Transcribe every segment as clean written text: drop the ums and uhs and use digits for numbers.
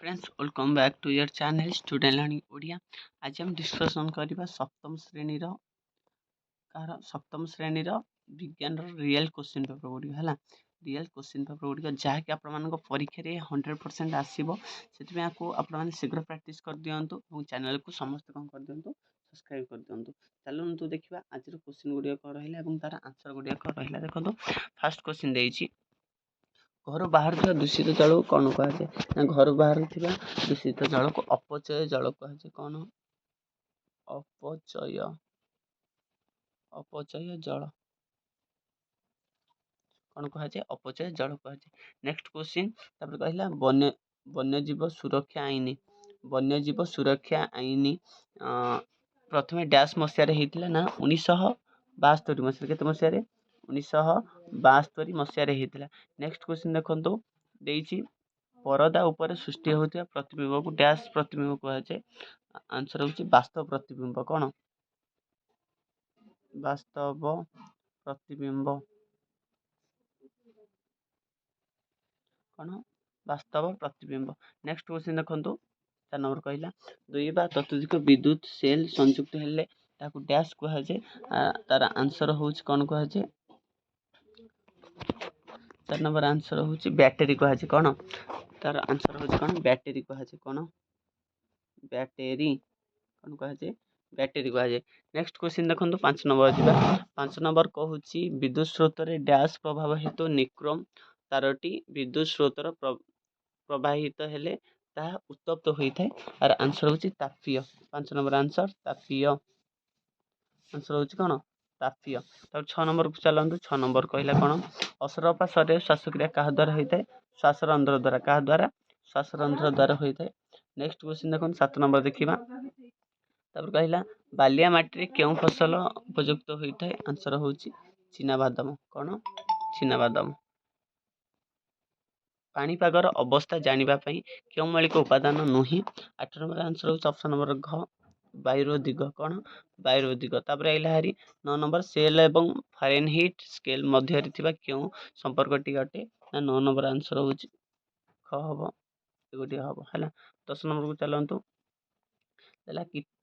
Friends, welcome back to your channel Student Learning Odia. ଆଜି ଆମେ discussion କରିବା ସପ୍ତମ ଶ୍ରେଣୀର, କାହାର? ସପ୍ତମ ଶ୍ରେଣୀର ବିଜ୍ଞାନର ରିଏଲ୍ କୋଶ୍ଚିନ୍ ପେପର୍ ଗୁଡ଼ିକ ହେଲା। ରିଏଲ୍ କୋଶ୍ଚିନ୍ ପେପର୍ ଗୁଡ଼ିକ ଯାହାକି ଆପଣମାନଙ୍କ ପରୀକ୍ଷାରେ 100% ଆସିବ। ସେଥିପାଇଁ ଆକୁ ଆପଣମାନେ ଶୀଘ୍ର ପ୍ରାକ୍ଟିସ୍ କରିଦିଅନ୍ତୁ ଏବଂ ଚ୍ୟାନେଲ୍କୁ ସମସ୍ତେ କ'ଣ କରିଦିଅନ୍ତୁ? ସବସ୍କ୍ରାଇବ୍ କରିଦିଅନ୍ତୁ। ଚାଲନ୍ତୁ ଦେଖିବା ଆଜିର କୋଶ୍ଚିନ୍ ଗୁଡ଼ିକ କ'ଣ ରହିଲା ଏବଂ ତା'ର ଆନ୍ସର୍ ଗୁଡ଼ିକ କ'ଣ ରହିଲା। ଦେଖନ୍ତୁ, ଫାର୍ଷ୍ଟ କୋଶ୍ଚିନ୍ ଦେଇଛି, ଘରୁ ବାହାରୁଥିବା ଦୂଷିତ ଜଳକୁ କ'ଣ କୁହାଯାଏ? ନା, ଘରୁ ବାହାରୁଥିବା ଦୂଷିତ ଜଳକୁ ଅପଚୟ ଜଳ କୁହାଯାଏ। କ'ଣ? ଅପଚୟ, ଅପଚୟ ଜଳ। କ'ଣ କୁହାଯାଏ? ଅପଚୟ ଜଳ କୁହାଯାଏ। ନେକ୍ସଟ କୋଶ୍ଚିନ୍ ତାପରେ କହିଲା, ବନ୍ୟଜୀବ ସୁରକ୍ଷା ଆଇନ, ବନ୍ୟଜୀବ ସୁରକ୍ଷା ଆଇନ ପ୍ରଥମେ ଡ୍ୟାସ୍ ମସିହାରେ ହେଇଥିଲା? ନା, 1972 ମସିହାରେ। କେତେ ମସିହାରେ? 1972 ମସିହାରେ ହେଇଥିଲା। ନେକ୍ସଟ କ୍ୱେଶ୍ଚିନ୍ ଦେଖନ୍ତୁ ଦେଇଛି, ପରଦା ଉପରେ ସୃଷ୍ଟି ହେଉଥିବା ପ୍ରତିବିମ୍ବକୁ ଡ୍ୟାସ୍ ପ୍ରତିବିମ୍ବ କୁହାଯାଏ। ଆନ୍ସର ହେଉଛି ବାସ୍ତବ ପ୍ରତିବିମ୍ବ। କ'ଣ? ବାସ୍ତବ ପ୍ରତିବିମ୍ବ। କ'ଣ? ବାସ୍ତବ ପ୍ରତିବିମ୍ବ। ନେକ୍ସଟ କ୍ୱେଶ୍ଚିନ୍ ଦେଖନ୍ତୁ, 4 ନମ୍ବର କହିଲା, ଦୁଇ ବା ତତୋଧିକ ବିଦ୍ୟୁତ ସେଲ୍ ସଂଯୁକ୍ତ ହେଲେ ତାକୁ ଡ୍ୟାସ୍ କୁହାଯାଏ। ତାର ଆନ୍ସର ହେଉଛି କ'ଣ କୁହାଯାଏ? 4 ନମ୍ବର ଆନ୍ସର ହେଉଛି ବ୍ୟାଟେରୀ କୁହାଯାଏ। କ'ଣ? ତାର ଆନ୍ସର ହେଉଛି କ'ଣ? ବ୍ୟାଟେରୀ କୁହାଯାଏ। କ'ଣ? ବ୍ୟାଟେରୀ। କ'ଣ କୁହାଯାଏ? ବ୍ୟାଟେରୀ କୁହାଯାଏ। ନେକ୍ସଟ କ୍ୱେଶ୍ଚିନ୍ ଦେଖନ୍ତୁ, 5 ନମ୍ବର ଯିବା। 5 ନମ୍ବର କହୁଛି, ବିଦ୍ୟୁତ ସ୍ରୋତରେ ଡ୍ୟାସ୍ ପ୍ରଭାବ ହେତୁ ନିକ୍ରୋମ ତାରଟି ବିଦ୍ୟୁତ ସ୍ରୋତର ପ୍ରବାହିତ ହେଲେ ତାହା ଉତ୍ତପ୍ତ ହୋଇଥାଏ। ଆର ଆନ୍ସର ହେଉଛି ତାପୀୟ। 5 ନମ୍ବର ଆନ୍ସର ତାପୀୟ। ଆନ୍ସର ହେଉଛି କ'ଣ? ତାପୀୟ। ତାପରେ 6 ନମ୍ବରକୁ ଚାଲନ୍ତୁ। 6 ନମ୍ବର କହିଲା କ'ଣ? ଅସରପା ଶରୀରରେ ଶ୍ୱାସକ୍ରିୟା କାହା ଦ୍ୱାରା ହୋଇଥାଏ? ଶ୍ୱାସରନ୍ଧ୍ର ଦ୍ୱାରା। କାହା ଦ୍ୱାରା? ଶ୍ୱାସରନ୍ଧ୍ର ଦ୍ୱାରା ହୋଇଥାଏ। ନେକ୍ସଟ କ୍ୱେଶ୍ଚିନ୍ ଦେଖନ୍ତୁ, 7 ନମ୍ବର ଦେଖିବା। ତାପରେ କହିଲା, ବାଲିଆ ମାଟିରେ କେଉଁ ଫସଲ ଉପଯୁକ୍ତ ହୋଇଥାଏ? ଆନ୍ସର ହେଉଛି ଚିନାବାଦାମ। କ'ଣ? ଚିନାବାଦାମ। ପାଣିପାଗର ଅବସ୍ଥା ଜାଣିବା ପାଇଁ କେଉଁ ମୌଳିକ ଉପାଦାନ ନୁହେଁ? 8 ନମ୍ବର ଆନ୍ସର ହେଉଛି ଅପସନ୍ ନମ୍ବର ଘ, ବାୟୁର ଦିଗ। କ'ଣ? ବାୟୁର ଦିଗ। ତାପରେ ଆଇଲା ହାରି 9 ନମ୍ବର, ସେଲ୍ ଏବଂ ଫାରେନହିଟ୍ ସ୍କେଲ୍ ମଧ୍ୟରେ ଥିବା କେଉଁ ସମ୍ପର୍କଟି ଅଟେ? ନା, 9 ନମ୍ବର ଆନ୍ସର ହେଉଛି ଖ ହେବ, ଏଗୋଟିଏ ହେବ। ହେଲା, 10 ନମ୍ବରକୁ ଚାଲନ୍ତୁ। ହେଲା, କୀଟ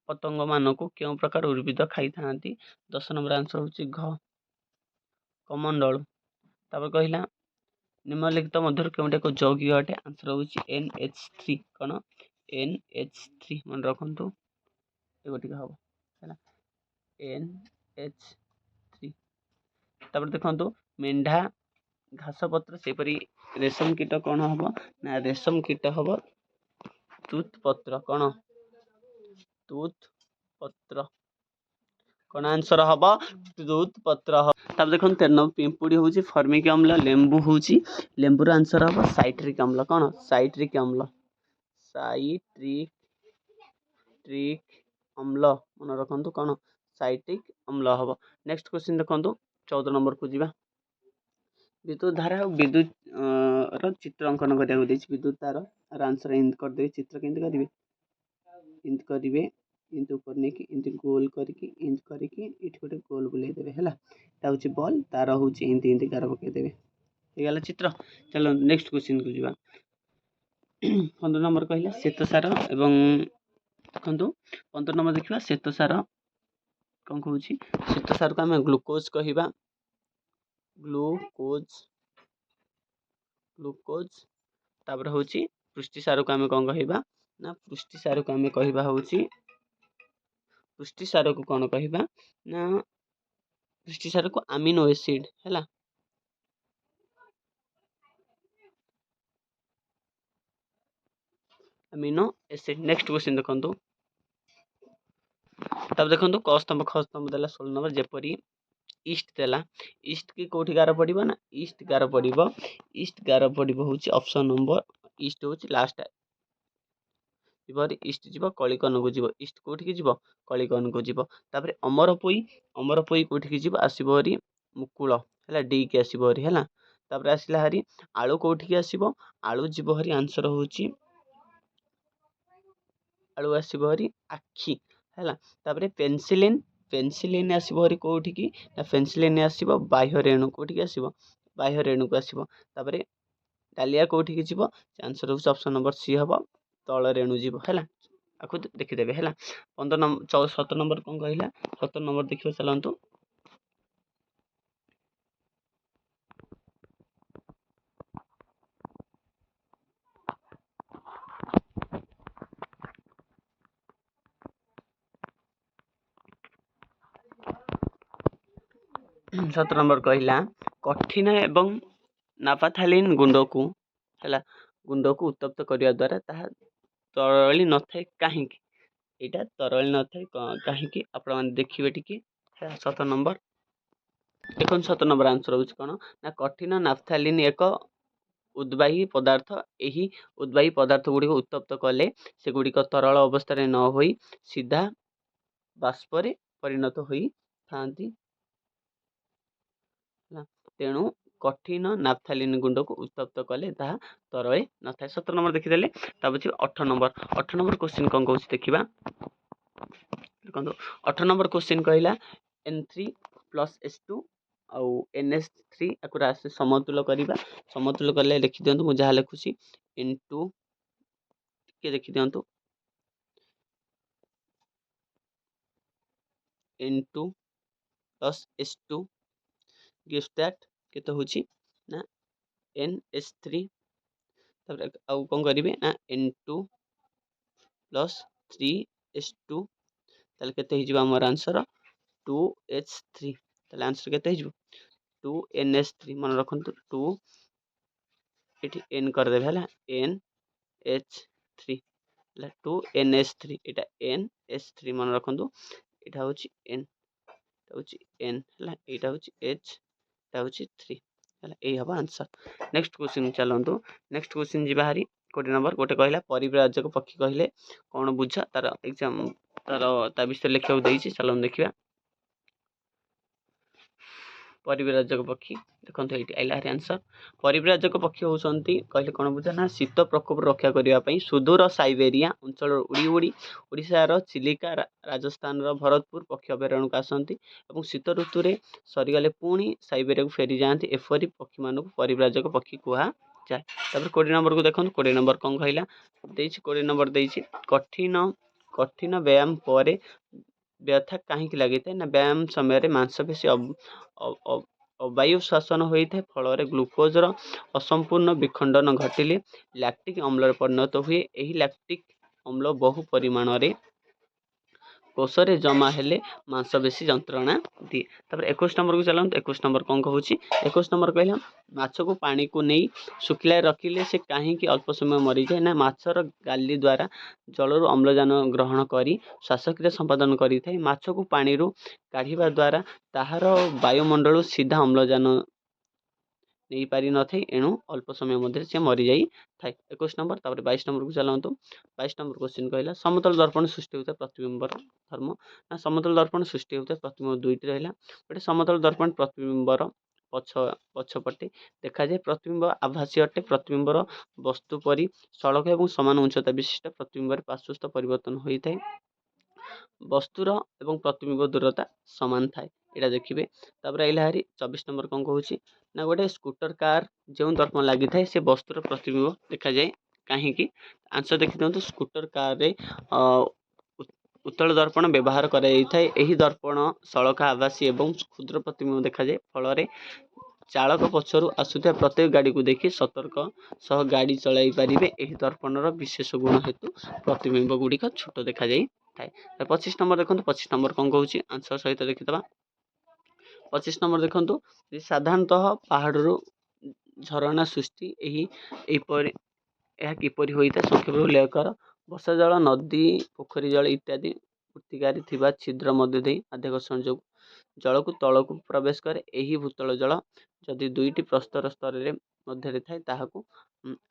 ପତଙ୍ଗମାନଙ୍କୁ କେଉଁ ପ୍ରକାର ଉଦ୍ଭିଦ ଖାଇଥାନ୍ତି? 10 ନମ୍ବର ଆନ୍ସର ହେଉଛି ଘ, କମଣ୍ଡଳୁ। ତାପରେ କହିଲା, ନିମ୍ନଲିଖିତ ମଧ୍ୟରୁ କେଉଁଟି ଏକ ଯୌଗିକ ଅଟେ? ଆନ୍ସର ହେଉଛି NH3। କ'ଣ? NH3। ମନେ ରଖନ୍ତୁ, ଏଗୋଟିକ ହେବ। ହେଲା, NH3। ତାପରେ ଦେଖନ୍ତୁ, ମେଣ୍ଢା ଘାସ ପତ୍ର, ସେହିପରି ରେଶମ କୀଟ କ'ଣ ହେବ? ନା, ରେଶମ କୀଟ ହେବ ତୁତ ପତ୍ର। କ'ଣ? ତୁତ ପତ୍ର। କ'ଣ ଆନ୍ସର ହେବ? ତୁତ ପତ୍ର। ତାପରେ ଦେଖନ୍ତୁ, 13 ନମ୍ବର, ପିମ୍ପୁଡ଼ି ହେଉଛି ଫର୍ମିକ ଅମ୍ଳ, ଲେମ୍ବୁ ହେଉଛି, ଲେମ୍ବୁର ଆନ୍ସର ହେବ ସାଇଟ୍ରିକ୍ ଅମ୍ଳ। କ'ଣ? ସାଇଟ୍ରିକ୍ ଅମ୍ଳ, ସାଇଟ୍ରିକ୍ ଟ୍ରିକ୍ ଅମ୍ଳ। ମନେ ରଖନ୍ତୁ, କ'ଣ? ସାଇଟ୍ରିକ୍ ଅମ୍ଳ ହେବ। ନେକ୍ସଟ କ୍ୱେଶ୍ଚିନ୍ ଦେଖନ୍ତୁ, 14 ନମ୍ବରକୁ ଯିବା। ବିଦ୍ୟୁତ ଧାରା ଆଉ ବିଦ୍ୟୁତ ର ଚିତ୍ର ଅଙ୍କନ କରିବାକୁ ଦେଇଛି। ବିଦ୍ୟୁତ ତାର ଆନ୍ସର ଏମିତି କରିଦେବେ। ଚିତ୍ର କେମିତି କରିବେ? ଏମିତି କରିବେ, ଏମିତି ଉପରେ ନେଇକି ଏମିତି ଗୋଲ କରିକି, ଏମିତି କରିକି ଏଇଠି ଗୋଟେ ଗୋଲ ବୁଲେଇ ଦେବେ। ହେଲା, ଏଟା ହେଉଛି ବଲ୍, ତାର ହେଉଛି ଏମିତି ଏମିତି ଗାର ପକେଇଦେବେ। ହେଇଗଲା ଚିତ୍ର। ଚାଲ ନେକ୍ସଟ କ୍ୱେଶ୍ଚିନ୍କୁ ଯିବା। 15 ନମ୍ବର କହିଲା ଶ୍ଵେତସାର ଏବଂ, ଦେଖନ୍ତୁ, 15 ନମ୍ବର ଦେଖିବା। ଶ୍ଵେତସାର କ'ଣ କହୁଛି? ଶ୍ଵେତସାରକୁ ଆମେ ଗ୍ଲୁକୋଜ୍ କହିବା, ଗ୍ଲୁକୋଜ୍, ଗ୍ଲୁକୋଜ୍। ତାପରେ ହେଉଛି ପୃଷ୍ଟିସାରକୁ ଆମେ କ'ଣ କହିବା? ନା, ପୃଷ୍ଟିସାରକୁ ଆମେ କହିବା ହେଉଛି, ପୃଷ୍ଟିସାରକୁ କ'ଣ କହିବା? ନା, ପୃଷ୍ଟିସାରକୁ ଆମିନୋ ଏସିଡ୍। ହେଲା, ଆମିନୋ ଏସିଡ୍। ନେକ୍ସଟ କ୍ୱେଶ୍ଚିନ୍ ଦେଖନ୍ତୁ। ତାପରେ ଦେଖନ୍ତୁ, କ ସ୍ତମ୍ଭ ଖ ସ୍ତମ୍ଭ ଦେଲା 16 ନମ୍ବର। ଯେପରି ଇଷ୍ଟ ଦେଲା, ଇଷ୍ଟ କି କେଉଁଠି ଗାର ପଡ଼ିବ? ନା, ଇଷ୍ଟ ଗାର ପଡ଼ିବ, ଇଷ୍ଟ ଗାର ପଡ଼ିବ ହେଉଛି ଅପସନ୍ ନମ୍ବର, ଇଷ୍ଟ ହେଉଛି ଲାଷ୍ଟ ଯିବ, ଇଷ୍ଟ ଯିବ କଳିକନକୁ ଯିବ। ଇଷ୍ଟ କେଉଁଠିକି ଯିବ? କଳିକନକୁ ଯିବ। ତାପରେ ଅମରପୋଇ, ଅମରପୋଇ କେଉଁଠିକି ଯିବ? ଆସିବ ହରି ମୁକୁଳ, ହେଲା, ଡିକି ଆସିବ ହରି। ହେଲା, ତାପରେ ଆସିଲା ହାରି ଆଳୁ କେଉଁଠିକି ଆସିବ? ଆଳୁ ଯିବ ହରି, ଆନ୍ସର ହେଉଛି ଆଳୁ ଆସିବ ହରି ଆଖି। ହେଲା, ତାପରେ ପେନସିଲିନ୍, ପେନସିଲିନ୍ ଆସିବ ହରି କେଉଁଠିକି? ନା, ପେନସିଲିନ୍ ଆସିବ ବାହ୍ୟ ରେଣୁ। କେଉଁଠିକି ଆସିବ? ବାହ୍ୟ ରେଣୁକୁ ଆସିବ। ତାପରେ ଡାଲିଆ କେଉଁଠିକି ଯିବ? ଆନ୍ସର୍ ହେଉଛି ଅପସନ୍ ନମ୍ବର ସି ହେବ, ତଳ ରେଣୁ ଯିବ। ହେଲା, ଆକୁ ଦେଖିଦେବେ। ହେଲା, 15 ନମ୍ବର, 17 ନମ୍ବର କ'ଣ କହିଲା? 17 ନମ୍ବର ଦେଖିବା ଚାଲନ୍ତୁ। 17 ନମ୍ବର କହିଲା କଠିନ ଏବଂ ନାଫାଥାଲିନ୍ ଗୁଣ୍ଡକୁ, ହେଲା, ଗୁଣ୍ଡକୁ ଉତ୍ତପ୍ତ କରିବା ଦ୍ୱାରା ତାହା ତରଳି ନଥାଏ କାହିଁକି? ଏଇଟା ତରଳି ନଥାଏ କାହିଁକି? ଆପଣମାନେ ଦେଖିବେ ଟିକେ। ହେଲା, 17 ନମ୍ବର ଦେଖନ୍ତୁ। 17 ନମ୍ବର ଆନ୍ସର୍ ହେଉଛି କ'ଣ ନା କଠିନ ନାଫଥାଲିନ୍ ଏକ ଉଦ୍ବାହୀ ପଦାର୍ଥ। ଏହି ଉଦ୍ବାହୀ ପଦାର୍ଥ ଗୁଡ଼ିକୁ ଉତ୍ତପ୍ତ କଲେ ସେଗୁଡ଼ିକ ତରଳ ଅବସ୍ଥାରେ ନ ହୋଇ ସିଧା ବାଷ୍ପରେ ପରିଣତ ହୋଇଥାନ୍ତି। ହେଲା, ତେଣୁ କଠିନ ନାଫଥାଲିନ୍ ଗୁଣ୍ଡକୁ ଉତ୍ତପ୍ତ କଲେ ତାହା ତରଳି ନଥାଏ। 17 ନମ୍ବର ଦେଖିଦେଲେ। ତାପରେ ଯିବା 18 ନମ୍ବର। 18 ନମ୍ବର କୋଶ୍ଚିନ୍ କ'ଣ କହୁଛି ଦେଖିବା। ଦେଖନ୍ତୁ, 18 ନମ୍ବର କୋଶ୍ଚିନ୍ କହିଲା N three plus S two ଆଉ ଏନ୍ ଏସ୍ ଥ୍ରୀ, ଆକୁ ସମତୁଲ କରିବା। ସମତୁଲ କଲେ ଲେଖିଦିଅନ୍ତୁ, ମୁଁ ଯାହା ଲେଖୁଛି, ଏନ୍ ଟୁ ଟିକେ ଦେଖିଦିଅନ୍ତୁ, N two plus S two gives that କେତେ ହେଉଛି ନା ଏନ୍ ଏସ୍ ଥ୍ରୀ। ତାପରେ ଆଉ କ'ଣ କରିବେ ନା N two plus three S two, ତାହେଲେ କେତେ ହେଇଯିବ ଆମର ଆନ୍ସର୍? Two H three. ତାହେଲେ ଆନ୍ସର୍ କେତେ ହେଇଯିବ? Two N S three. ମନେ ରଖନ୍ତୁ, ଟୁ ଏଠି ଏନ୍ କରିଦେବେ। ହେଲା, ଏନ୍ ଏଚ୍ ଥ୍ରୀ ହେଲା, ଟୁ ଏନ୍ ଏସ୍ ଥ୍ରୀ, ଏଇଟା ଏନ୍ ଏସ୍ ଥ୍ରୀ। ମନେ ରଖନ୍ତୁ, ଏଇଟା ହେଉଛି ଏନ୍, ଏଇଟା ହେଉଛି ଏନ୍, ହେଲା, ଏଇଟା ହେଉଛି ଏଚ୍, ଏଇଟା ହେଉଛି ଥ୍ରୀ। ହେଲା, ଏଇ ହେବ ଆନ୍ସର୍। ନେକ୍ସଟ କ୍ୱେଶ୍ଚିନ୍ ଚାଲନ୍ତୁ। ନେକ୍ସଟ କ୍ୱେଶ୍ଚିନ୍ ଯିବା ହାରି 20 ନମ୍ବର। ଗୋଟେ କହିଲା ପରିବ୍ରାଜକ ପକ୍ଷୀ କହିଲେ କ'ଣ ବୁଝ? ତାର ଏକ୍ଜାମ୍ ତାର ତା ବିଷୟରେ ଲେଖିବାକୁ ଦେଇଛି। ଚାଲନ୍ତୁ ଦେଖିବା ପରିବ୍ରାଜକ ପକ୍ଷୀ। ଦେଖନ୍ତୁ, ଏଇଠି ଆଇଲା ହାରି ଆନ୍ସର୍। ପରିବ୍ରାଜକ ପକ୍ଷୀ ହେଉଛନ୍ତି କହିଲେ କ'ଣ ବୁଝ ନା ଶୀତ ପ୍ରକୋପରୁ ରକ୍ଷା କରିବା ପାଇଁ ସୁଦୂର ସାଇବେରିଆ ଅଞ୍ଚଳରୁ ଉଡ଼ି ଉଡ଼ି ଓଡ଼ିଶାର ଚିଲିକା, ରାଜସ୍ଥାନର ଭରତପୁର ପକ୍ଷୀ ଅଭୟାରଣ୍ୟକୁ ଆସନ୍ତି ଏବଂ ଶୀତ ଋତୁରେ ସରିଗଲେ ପୁଣି ସାଇବେରିଆକୁ ଫେରିଯାଆନ୍ତି। ଏପରି ପକ୍ଷୀମାନଙ୍କୁ ପରିବ୍ରାଜକ ପକ୍ଷୀ କୁହାଯାଏ। ତାପରେ 20 ନମ୍ବରକୁ ଦେଖନ୍ତୁ। 20 ନମ୍ବର କ'ଣ କହିଲା ଦେଇଛି? 20 ନମ୍ବର ଦେଇଛି କଠିନ ବ୍ୟାୟାମ ପରେ ବ୍ୟଥା କାହିଁକି ଲାଗିଥାଏ? ନା ବ୍ୟାୟାମ ସମୟରେ ମାଂସପେଶୀ ଅବାୟୁ ଶ୍ୱାସନ ହୋଇଥାଏ, ଫଳରେ ଗ୍ଲୁକୋଜର ଅସମ୍ପୂର୍ଣ୍ଣ ବିଖଣ୍ଡନ ଘଟିଲେ ଲାକ୍ଟିକ୍ ଅମ୍ଳରେ ପରିଣତ ହୁଏ। ଏହି ଲାକ୍ଟିକ୍ ଅମ୍ଳ ବହୁ ପରିମାଣରେ କୋଷରେ ଜମା ହେଲେ ମାଂସପେଶୀ ଯନ୍ତ୍ରଣା ଦିଏ। ତାପରେ 21 ନମ୍ବରକୁ ଚାଲନ୍ତୁ। 21 ନମ୍ବର କ'ଣ କହୁଛି? 21 ନମ୍ବର କହିଲା ମାଛକୁ ପାଣିକୁ ନେଇ ଶୁଖିଲାରେ ରଖିଲେ ସେ କାହିଁକି ଅଳ୍ପ ସମୟ ମରିଯାଏ? ନା ମାଛର ଗାଲି ଦ୍ୱାରା ଜଳରୁ ଅମ୍ଳଜାନ ଗ୍ରହଣ କରି ଶ୍ୱାସକ୍ରିୟା ସମ୍ପାଦନ କରିଥାଏ। ମାଛକୁ ପାଣିରୁ କାଢ଼ିବା ଦ୍ୱାରା ତାହାର ବାୟୁମଣ୍ଡଳରୁ ସିଧା ଅମ୍ଳଜାନ ନେଇପାରିନଥାଏ, ଏଣୁ ଅଳ୍ପ ସମୟ ମଧ୍ୟରେ ସେ ମରିଯାଇଥାଏ। 21 ନମ୍ବର। ତାପରେ 22 ନମ୍ବରକୁ ଚାଲନ୍ତୁ। 22 ନମ୍ବର କ୍ୱେଶ୍ଚିନ୍ କହିଲା ସମତଳ ଦର୍ପଣ ସୃଷ୍ଟି ହେଉଥିବା ପ୍ରତିବିମ୍ବର ଧର୍ମ। ନା ସମତଳ ଦର୍ପଣ ସୃଷ୍ଟି ହେଉଥିବା ପ୍ରତିବିମ୍ବ ଦୁଇଟି ରହିଲା। ଗୋଟେ ସମତଳ ଦର୍ପଣ ପ୍ରତିବିମ୍ବର ପଛପଟେ ଦେଖାଯାଏ। ପ୍ରତିବିମ୍ବ ଆଭାସୀ ଅଟେ। ପ୍ରତିବିମ୍ବର ବସ୍ତୁ ପରି ସଳଖ ଏବଂ ସମାନ ଉଚ୍ଚତା ବିଶିଷ୍ଟ। ପ୍ରତିବିମ୍ବରେ ପାର୍ଶ୍ୱସ୍ଥ ପରିବର୍ତ୍ତନ ହୋଇଥାଏ। ବସ୍ତୁର ଏବଂ ପ୍ରତିବିମ୍ବ ଦୂରତା ସମାନ ଥାଏ। ଏଇଟା ଦେଖିବେ। ତାପରେ ଆଇଲା ହାରି 24 ନମ୍ବର କ'ଣ କହୁଛି ନା ଗୋଟେ ସ୍କୁଟର କାର୍ ଯେଉଁ ଦର୍ପଣ ଲାଗିଥାଏ ସେ ବସ୍ତୁର ପ୍ରତିବିମ୍ବ ଦେଖାଯାଏ କାହିଁକି? ଆନ୍ସର୍ ଦେଖିଦିଅନ୍ତୁ। ସ୍କୁଟର କାର୍ରେ ଉତ୍ତଳ ଦର୍ପଣ ବ୍ୟବହାର କରାଯାଇଥାଏ। ଏହି ଦର୍ପଣ ସଳଖ, ଆଭାସୀ ଏବଂ କ୍ଷୁଦ୍ର ପ୍ରତିବିମ୍ବ ଦେଖାଯାଏ। ଫଳରେ ଚାଳକ ପଛରୁ ଆସୁଥିବା ପ୍ରତ୍ୟେକ ଗାଡ଼ିକୁ ଦେଖି ସତର୍କ ସହ ଗାଡ଼ି ଚଳାଇ ପାରିବେ। ଏହି ଦର୍ପଣର ବିଶେଷ ଗୁଣ ହେତୁ ପ୍ରତିବିମ୍ବ ଗୁଡ଼ିକ ଛୋଟ ଦେଖାଯାଇଥାଏ। 25 ନମ୍ବର ଦେଖନ୍ତୁ। 25 ନମ୍ବର କ'ଣ କହୁଛି ଆନ୍ସର୍ ସହିତ ଦେଖିଦେବା। 25 ନମ୍ବର ଦେଖନ୍ତୁ। ସାଧାରଣତଃ ପାହାଡ଼ରୁ ଝରଣା ସୃଷ୍ଟି ଏହିପରି ଏହା କିପରି ହୋଇଥାଏ ସଂକ୍ଷେପରେ ଉଲ୍ଲେଖ କର। ବର୍ଷା ଜଳ, ନଦୀ, ପୋଖରୀ ଜଳ ଇତ୍ୟାଦି ମୃତ୍ତିକାରେ ଥିବା ଛିଦ୍ର ମଧ୍ୟ ଦେଇ ମାଧ୍ୟାକର୍ଷଣ ଯୋଗୁଁ ଜଳକୁ ତଳକୁ ପ୍ରବେଶ କରେ। ଏହି ଭୂତଳ ଜଳ ଯଦି ଦୁଇଟି ପ୍ରସ୍ତର ସ୍ତରରେ ମଧ୍ୟରେ ଥାଏ ତାହାକୁ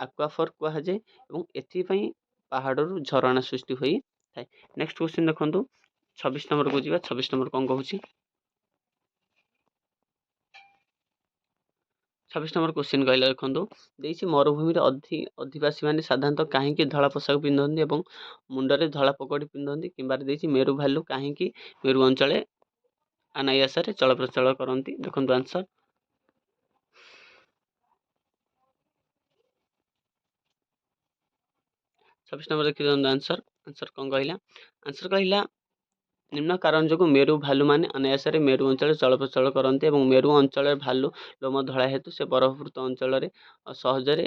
ଆକ୍ୱାଫର କୁହାଯାଏ ଏବଂ ଏଥିପାଇଁ ପାହାଡ଼ରୁ ଝରଣା ସୃଷ୍ଟି ହୋଇଥାଏ। ନେକ୍ସଟ କ୍ୱେଶ୍ଚିନ୍ ଦେଖନ୍ତୁ। 26 ନମ୍ବରକୁ ଯିବା। 26 ନମ୍ବର କ'ଣ କହୁଛି? 26 ନମ୍ବର କ୍ୱେଶ୍ଚିନ୍ କହିଲା ଦେଖନ୍ତୁ ଦେଇଛି ମରୁଭୂମିରେ ଅଧିବାସୀମାନେ ସାଧାରଣତଃ କାହିଁକି ଧଳା ପୋଷାକ ପିନ୍ଧନ୍ତି ଏବଂ ମୁଣ୍ଡରେ ଧଳା ପଗଡ଼ି ପିନ୍ଧନ୍ତି? କିମ୍ବା ଦେଇଛି ମେରୁ ଭାଲୁ କାହିଁକି ମେରୁ ଅଞ୍ଚଳରେ ଅନାୟାସରେ ଚଳପ୍ରଚଳ କରନ୍ତି? ଦେଖନ୍ତୁ ଆନ୍ସର୍। 26 ନମ୍ବର ଦେଖିଦିଅନ୍ତୁ ଆନ୍ସର୍। ଆନ୍ସର୍ କ'ଣ କହିଲା? ଆନ୍ସର୍ କହିଲା, ନିମ୍ନ କାରଣ ଯୋଗୁଁ ମେରୁ ଭାଲୁମାନେ ଅନାୟାସରେ ମେରୁ ଅଞ୍ଚଳରେ ଚଳପ୍ରଚଳ କରନ୍ତି ଏବଂ ମେରୁ ଅଞ୍ଚଳରେ ଭାଲୁ ଲୋମ ଧଳା ହେତୁ ସେ ବରଫବୃତ ଅଞ୍ଚଳରେ ସହଜରେ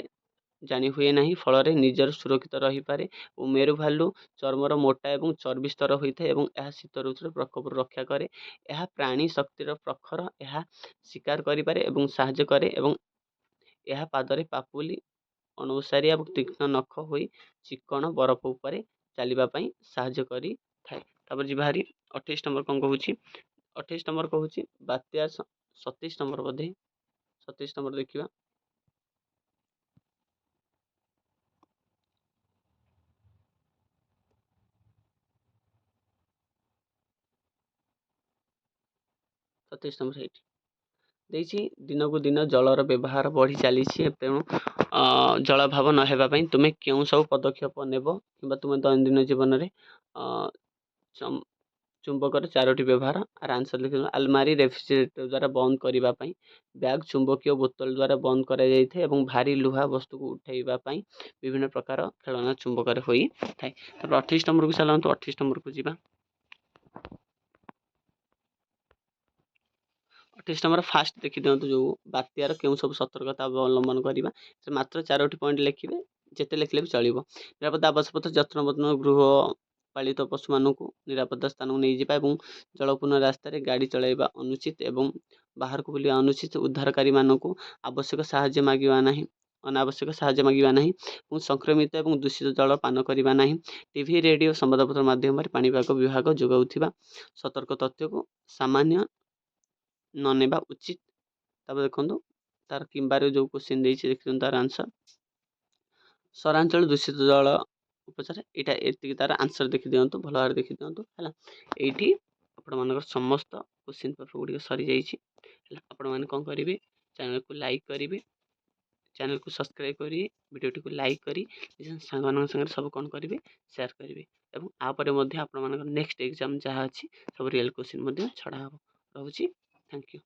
ଜାଣି ହୁଏ ନାହିଁ, ଫଳରେ ନିଜର ସୁରକ୍ଷିତ ରହିପାରେ ଓ ମେରୁ ଭାଲୁ ଚର୍ମର ମୋଟା ଏବଂ ଚର୍ବି ସ୍ତର ହୋଇଥାଏ ଏବଂ ଏହା ଶୀତ ଋତୁରେ ପ୍ରକୋପରୁ ରକ୍ଷା କରେ। ଏହା ପ୍ରାଣୀ ଶକ୍ତିର ପ୍ରଖର, ଏହା ଶିକାର କରିପାରେ ଏବଂ ସାହାଯ୍ୟ କରେ ଏବଂ ଏହା ପାଦରେ ପାପୁଲି ଅଣଓସାରିଆ ଏବଂ ତୀକ୍ଷ୍ଣ ନଖ ହୋଇ ଚିକ୍କଣ ବରଫ ଉପରେ ଚାଲିବା ପାଇଁ ସାହାଯ୍ୟ କରିଥାଏ। ତାପରେ ଯିବା ହାରି 28 ନମ୍ବର କ'ଣ କହୁଛି? 28 ନମ୍ବର କହୁଛି ବାତ୍ୟା, 27 ନମ୍ବର ବୋଧେ, 27 ନମ୍ବର ଦେଖିବା। 27 ନମ୍ବର ଏଇଠି ଦେଇଛି, ଦିନକୁ ଦିନ ଜଳର ବ୍ୟବହାର ବଢ଼ି ଚାଲିଛି, ତେଣୁ ଜଳାଭାବ ନ ହେବା ପାଇଁ ତୁମେ କେଉଁ ସବୁ ପଦକ୍ଷେପ ନେବ କିମ୍ବା ତୁମେ ଦୈନନ୍ଦିନ ଜୀବନରେ ଚୁମ୍ବକର ଚାରୋଟି ବ୍ୟବହାର। ଆର ଆନ୍ସର୍ ଲେଖିଦେବା। ଆଲମାରି ରେଫ୍ରିଜରେଟର ଦ୍ୱାରା ବନ୍ଦ କରିବା ପାଇଁ, ବ୍ୟାଗ୍ ଚୁମ୍ବକୀୟ ବୋତଲ ଦ୍ୱାରା ବନ୍ଦ କରାଯାଇଥାଏ ଏବଂ ଭାରି ଲୁହା ବସ୍ତୁକୁ ଉଠାଇବା ପାଇଁ ବିଭିନ୍ନ ପ୍ରକାର ଖେଳନା ଚୁମ୍ବକରେ ହୋଇଥାଏ। ତାପରେ 28 ନମ୍ବରକୁ ଚାଲନ୍ତୁ, 28 ନମ୍ବରକୁ ଯିବା। 28 ନମ୍ବର ଫାଷ୍ଟ ଦେଖିଦିଅନ୍ତୁ, ଯେଉଁ ବାତ୍ୟାର କେଉଁ ସବୁ ସତର୍କତା ଅବଲମ୍ବନ କରିବା। ସେ ମାତ୍ର 4ଟି ପଏଣ୍ଟ ଲେଖିବେ, ଯେତେ ଲେଖିଲେ ବି ଚଳିବ। ନିରାପଦ ଆବାସପତ୍ର, ଯତ୍ନବତ୍ନ ଗୃହ ପାଳିତ ପଶୁମାନଙ୍କୁ ନିରାପଦ ସ୍ଥାନକୁ ନେଇଯିବା ଏବଂ ଜଳପୂର୍ଣ୍ଣ ରାସ୍ତାରେ ଗାଡ଼ି ଚଳାଇବା ଅନୁଚିତ ଏବଂ ବାହାରକୁ ବୁଲିବା ଅନୁଚିତ। ଉଦ୍ଧାରକାରୀମାନଙ୍କୁ ଆବଶ୍ୟକ ସାହାଯ୍ୟ ମାଗିବା ନାହିଁ, ଅନାବଶ୍ୟକ ସାହାଯ୍ୟ ମାଗିବା ନାହିଁ ଏବଂ ସଂକ୍ରମିତ ଏବଂ ଦୂଷିତ ଜଳ ପାନ କରିବା ନାହିଁ। ଟିଭି, ରେଡ଼ିଓ, ସମ୍ବାଦପତ୍ର ମାଧ୍ୟମରେ ପାଣିପାଗ ବିଭାଗ ଯୋଗାଉଥିବା ସତର୍କ ତଥ୍ୟକୁ ସାମାନ୍ୟ ନ ନେବା ଉଚିତ। ତାପରେ ଦେଖନ୍ତୁ ତାର କିମ୍ବାରେ ଯେଉଁ କୋଶ୍ଚିନ୍ ଦେଇଛି, ଦେଖିଦିଅନ୍ତୁ ତାର ଆନ୍ସର୍। ସହରାଞ୍ଚଳ ଦୂଷିତ ଜଳ ଉପଚାର, ଏଇଟା ଏତିକି ତାର ଆନ୍ସର୍ ଦେଖିଦିଅନ୍ତୁ, ଭଲ ଭାବରେ ଦେଖିଦିଅନ୍ତୁ। ହେଲା, ଏଇଠି ଆପଣମାନଙ୍କର ସମସ୍ତ କୋଶ୍ଚିନ୍ ପେପର୍ ଗୁଡ଼ିକ ସରିଯାଇଛି। ହେଲା, ଆପଣମାନେ କ'ଣ କରିବେ? ଚ୍ୟାନେଲ୍କୁ ଲାଇକ୍ କରିବେ, ଚ୍ୟାନେଲ୍କୁ ସବସ୍କ୍ରାଇବ୍ କରି, ଭିଡ଼ିଓଟିକୁ ଲାଇକ୍ କରି ନିଜ ସାଙ୍ଗମାନଙ୍କ ସାଙ୍ଗରେ ସବୁ କ'ଣ କରିବେ? ସେୟାର କରିବେ ଏବଂ ଆପରେ ମଧ୍ୟ ଆପଣମାନଙ୍କର ନେକ୍ସଟ ଏକ୍ଜାମ୍ ଯାହା ଅଛି ସବୁ ରିଏଲ୍ କୋଶ୍ଚିନ୍ ମଧ୍ୟ ଛଡ଼ା ହେବ। ରହୁଛି, thank you.